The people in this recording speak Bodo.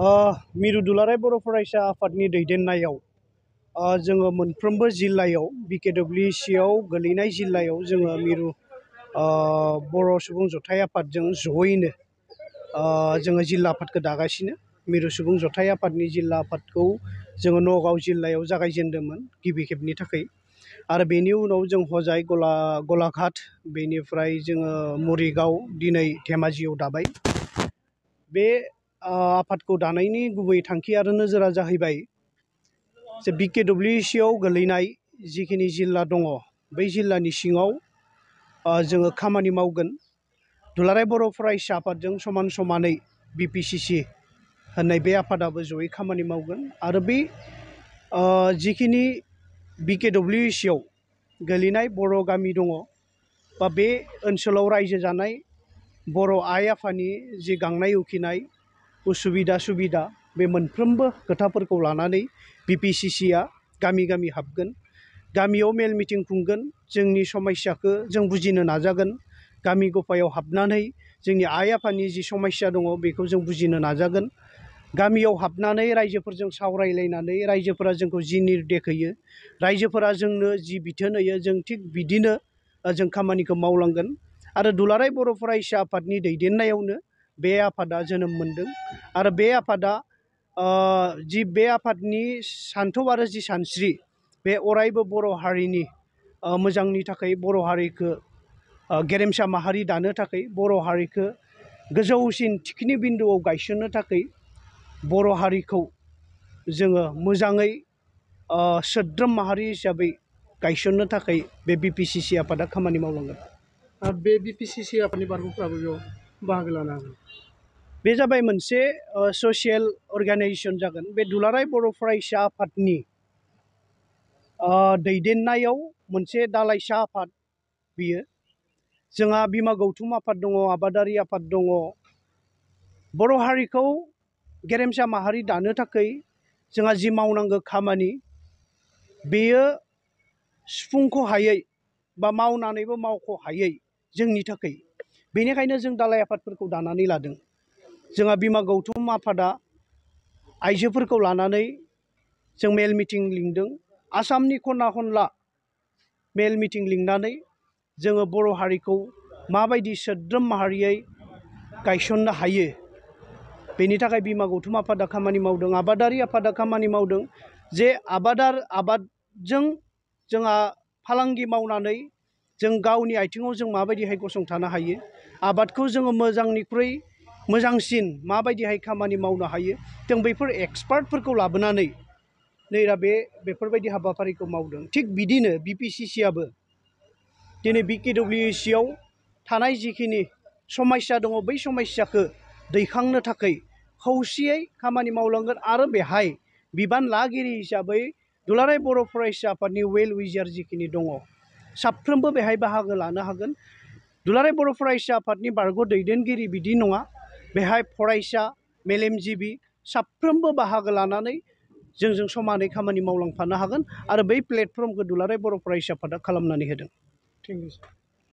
मिरु दुलाराय बर' फरायसा आफादनि दैदेननायाव जोङो मोनफ्रोमबो जिल्लायाव बिकेडब्लिउसिआव गोलैनाय जिल्लायाव जोङो मिरु बर' सुबुं जथाय आफादजों जयैनो जोङो जिल्ला आफादखौ दागासिनो। मिरु सुबुं जथाय आफादनि जिल्ला आफादखौ जोङो नगाव जिल्लायाव जागायजेनदोंमोन गिबि खेबनि थाखाय, आरो बेनि उनाव जों हजाय गलाघाट, बेनिफ्राय जोङो मरिगाव, दिनै धेमाजियाव दाबाय। बे आफादखौ दानायनि गुबै थांखि आरो नोजोरा जाहैबाय जे बिकेडब्लिउसिआव गोलैनाय जिखिनि जिल्ला दङ बै जिल्लानि सिङाव जोङो खामानि मावगोन। दुलाराय बर' फरायसा आफादजों समान समानै बिपिसिसि होननाय बे आफादाबो जयै खामानि मावगोन। आरो बे जिखिनि बिकेडब्लिउसिआव गोलैनाय बर' गामि दङ बा बे ओनसोलाव रायजो जानाय बर' आइ आफानि जि गांनाय उखैनाय उसुबिदा सुबिदा, बे मोनफ्रोमबो खोथाफोरखौ लानानै बिपिसिसिआ गामि गामि हाबगोन, गामियाव मेल मिटिं खुंगोन, जोंनि समस्याखौ जों बुजिनो नाजागोन। गामि गफायाव हाबनानै जोंनि आइ आफानि जि समस्या दङ बेखौ जों बुजिनो नाजागोन। गामियाव हाबनानै रायजोफोरजों सावरायलायनानै रायजोफोरा जोंखौ जि निर्देश होयो, रायजोफोरा जोंनो जि बिथोन होयो, जों थिग बिदिनो जों खामानिखौ मावलांगोन। आरो दुलाराय बर' फरायसा आफादनि दैदेननायावनो बे आफादा जोनोम मोनदों। आरो बे आफादा बे आफादनि सान्थौ आरो जि सानस्रि, बे अरायबो बर' हारिनि मोजांनि थाखाय, बर' हारिखौ गेरेमसा माहारि दानो थाखाय, बर' हारिखौ गोजौसिन थिखिनि बिन्दुआव गायसननो थाखाय, बर' हारिखौ जोङो मोजाङै सोद्रोम माहारि हिसाबै गायसननो थाखाय बे बिपिसिसि आफादा खामानि मावलांगोन। बे बिपिसिसि आफादनि बारग'फ्राबो बेयाव बाहागो लानो हागोन। बे जाबाय मोनसे ससियेल अर्गानाइजेसन जागोन। बे दुलाराय बर' फरायसा आफादनि दैदेननायाव मोनसे दालाइसा आफाद बियो। जोंहा बिमा गौथुम आफाद दङ, आबादारि आफाद दङ। बर' हारिखौ गेरेमसा माहारि दानो थाखाय जोंहा जि मावनांगौ खामानि, बेयो सुफुंख' हायै बा मावनानैबो मावख' हायै जोंनि थाखाय। बेनिखायनो जों दालाइ आफादफोरखौ दानानै लादों। जोंहा बिमा गौथुम आफादा आइजोफोरखौ लानानै जों मेल मिटिं लिंदों। आसामनि खना खनला मेल मिटिं लिंनानै जोङो बर' हारिखौ माबायदि सोद्रोम माहारियै गायसननो हायो, बेनि थाखाय बिमा गौथुम आफादा खामानि मावदों। आबादारि आफादा खामानि मावदों जे आबादजों जोंहा फालांगि मावनानै जों गावनि आथिङाव जों माबायदिहाय गसंथानो हायो, आबादखौ जोङो मोजांनिख्रुइ मोजांसिन माबायदिहाय खामानि मावनो हायो, जों बैफोर एक्सपार्टफोरखौ लाबोनानै नै दा बेफोरबायदि हाबाफारिखौ मावदों। थिग बिदिनो बिपिसिसिआबो दिनै बिकेडब्लिउसिआव थानाय जिखिनि समस्या दङ बै समस्याखौ दैखांनो थाखाय खौसेयै खामानि मावलांगोन। आरो बेहाय बिबान लागिरि हिसाबै दुलाराय बर' फरायसा आफादनि वेल विजार जिखिनि दङ, साफ्रोमबो बेहाय बाहागो लानो हागोन। दुलाराय बर' फरायसा आफादनि बारग' दैदेनगिरि बिदि नङा, बेहाय फरायसा, मेलेमजिबि साफ्रोमबो बाहागो लानानै जोंजों समानै खामानि मावलांफानो हागोन। आरो बै प्लेटफर्मखौ दुलाराय बर' फरायसा आफादा खालामनानै होदों। Thank you.